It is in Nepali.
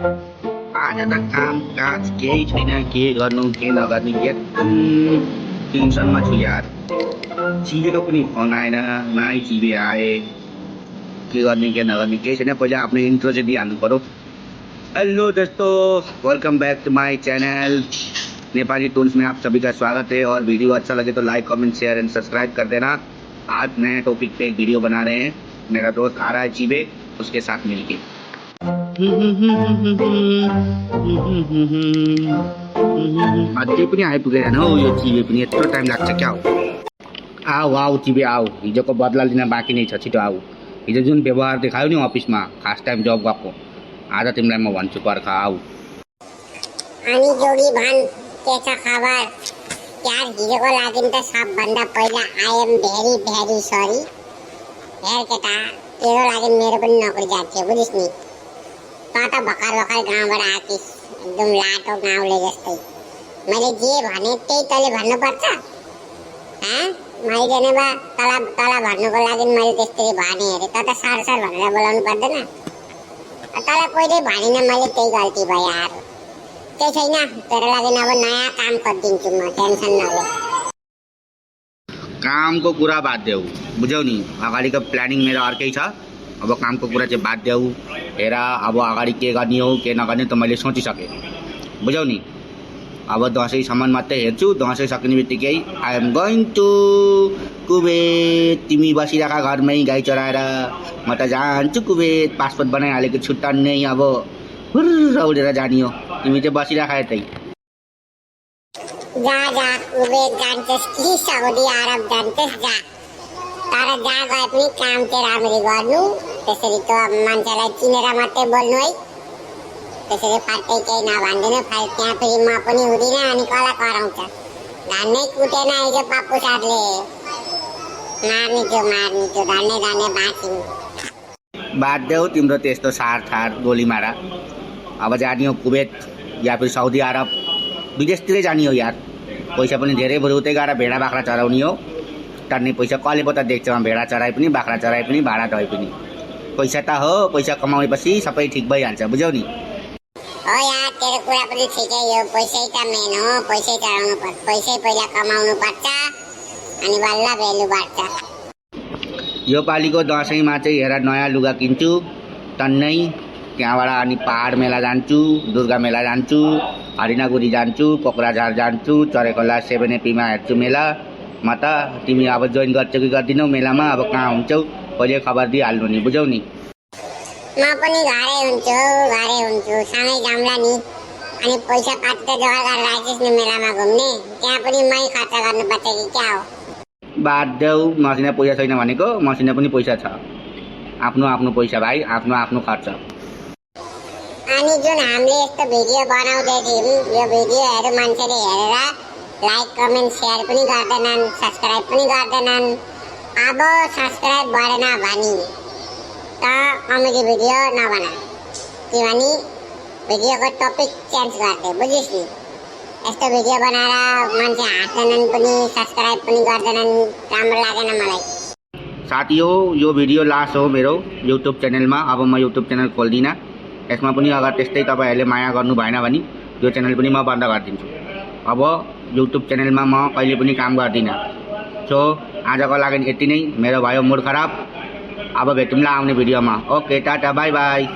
आज त काम काज केही छैन, के गर्नु के नगर्ने एकदम टेन्सनमा छु यार। चिबेको पनि फोन आएन, नाइ चिबे आए, के गर्ने के नगर्ने केही छैन। पहिला आफ्नो इन्ट्रो चाहिँ दिइहाल्नु पऱ्यो। हेलो दोस्तों, welcome back to my channel Nepali tools में आप सभी का स्वागत है। और वीडियो अच्छा लगे तो like comment share and subscribe कर देना। आज नए टॉपिक पे एक वीडियो बना रहे हैं, मेरा दोस्त आ रहा है चिबे, उसके साथ मिलके। अझै पनि आइपुगेन हौ यो चिबे पनि, यत्रो टाइम लाग्छ क्या हो। आऊ आऊ चिबे आऊ, हिजोको बदला लिन बाँकी नै छ, छिटो आऊ। हिजो जुन व्यवहार देखायो नि अफिसमा, फर्स्ट टाइम जब गएको, आज तिमीलाई म भन्छु पर्ख आऊ। अनि जोगी भान के छ खबर यार? हिजोको लागि त सबभन्दा पहिला आई एम भेरी सरी हेर केटा, तेरो लागि मेरो पनि नोकरी जान्छ बुझिस् नि। त भर्खर गाउँबाट आकिस, एकदम लाटो गाउँले जस्तै। मैले जे भने त्यही तैँले भन्नुपर्छ। मैले नै बा तला भन्नुको लागि मैले त्यस्तै भने हेरेँ, त सर भनेर बोलाउनु पर्दैन। तँलाई कहिले भनिनँ मैले, त्यही गल्ती भयो यार। केही छैन, तेरो लागि अब नयाँ काम गरिदिन्छु म, टेन्सन नले। कामको कुरा बाद देऊ, बुझ्यौ नि। अगाडिको प्लानिङ मेरो अर्कै छ, अब कामको कुरा चाहिँ बाद देऊ। हेर अब अगाडि के गर्ने हो के नगर्ने त मैले सोचिसकेँ, बुझ्यौ नि। अब दसैँसम्म मात्रै हेर्छु, दसैँ सक्ने बित्तिकै I am going to Kuwait. तिमी बसिरहेका घरमै गाई चराएर म त जान्छु कुवेत। पासपोर्ट बनाइहालेको छु टन्नै, अब हुर्र उडेर जाने हो। तिमी चाहिँ बसिरहेका यतै। जा कुवेत जान्छस् कि साउदी अरब जान्छस् जा, तर जहाँ गए पनि काम चाहिँ राम्ररी गर्नु। त्यसरी त मान्छेलाई चिनेर मात्रै बोल्नु है, त्यसरी फर्कै केही नभनिदिनु। त्यहाँ फेरि म पनि हुँदिनँ, अनि कसलाई कराउँछ। धान्नै कुटेन हिजो पप्पु सरले, मार्ने थियो धन्ने बाँच्यौँ। बात देऊ तिम्रो त्यस्तो सार थार गोली मारा। अब जाने हो कुवेत या फिर साउदी अरब, विदेशतिरै जाने हो यार। पैसा पनि धेरै बरु उतै गएर भेडा बाख्रा चराउने हो। टन्ने पैसा कसले पो त देख्छ, भेडा चराए पनि बाख्रा चराए पनि भाडा धोए पनि। पैसा त हो, पैसा कमाएपछि सबै ठिक भइहाल्छ, बुझ्यौ नि। हो यार, तेरो कुरा पनि ठिकै हो। पैसै त मेन हो, पैसै चढाउनु पर्छ, पैसै पहिला कमाउनु पर्छ, अनि बल्ल भेल्यु बढ्छ। यो पालिको दसैँमा चाहिँ हेर नयाँ लुगा किन्छु टन्नै। त्यहाँबाट अनि पहाड मेला जान्छु, दुर्गा मेला जान्छु, हरिनागुरी जान्छु, कोक्राझार जान्छु, चरेखोला 7AP मा हेर्छु मेला। म त तिमी अब जोइन गर्छौ कि गर्दिनौ मेलामा, अब कहाँ हुन्छौ पहिले खबर दिइहाल्नु नि, बुझ्यौ नि। म पनि घरै हुन्छु, सँगै जाउँला नि। अनि पैसा पाति त जोगाड गरेर राखिस् न मेलामा घुम्ने, त्यहाँ पनि मै खर्च गर्नुपर्छ कि क्या हो? बात देऊ, मसिना पैसा छैन भनेको, मसिना पनि पैसा छ। आफ्नो पैसा भाइ, आफ्नो खर्च। अनि जुन हामीले यस्तो भिडियो बनाउँदै थियौँ, यो भिडियोहरू मान्छेले हेरेर लाइक कमेन्ट सेयर पनि गर्दैनन्, सब्सक्राइब पनि गर्दैनन्। अब सब्सक्राइब बढेन भने त कमेडी भिडियो नबना, किनभने भिडियोको टपिक चेन्ज गर्दै, बुझिस् नि। यस्तो भिडियो बनाएर मान्छे हाँस्दैनन् पनि, सब्सक्राइब पनि गर्दैनन्, राम्रो लागेन मलाई। साथी हो, यो भिडियो लास्ट हो मेरो युट्युब च्यानलमा। अब म युट्युब च्यानल खोल्दिनँ। यसमा पनि अगर त्यस्तै तपाईँहरूले माया गर्नु भएन भने यो च्यानल पनि म बन्द गरिदिन्छु। अब युट्युब च्यानलमा म कहिले पनि काम गर्दिनँ। सो आजको लागि यति नै। मेरो भयो मुड खराब। अब भेटौँला आउने भिडियोमा। Okay, Tata, by by.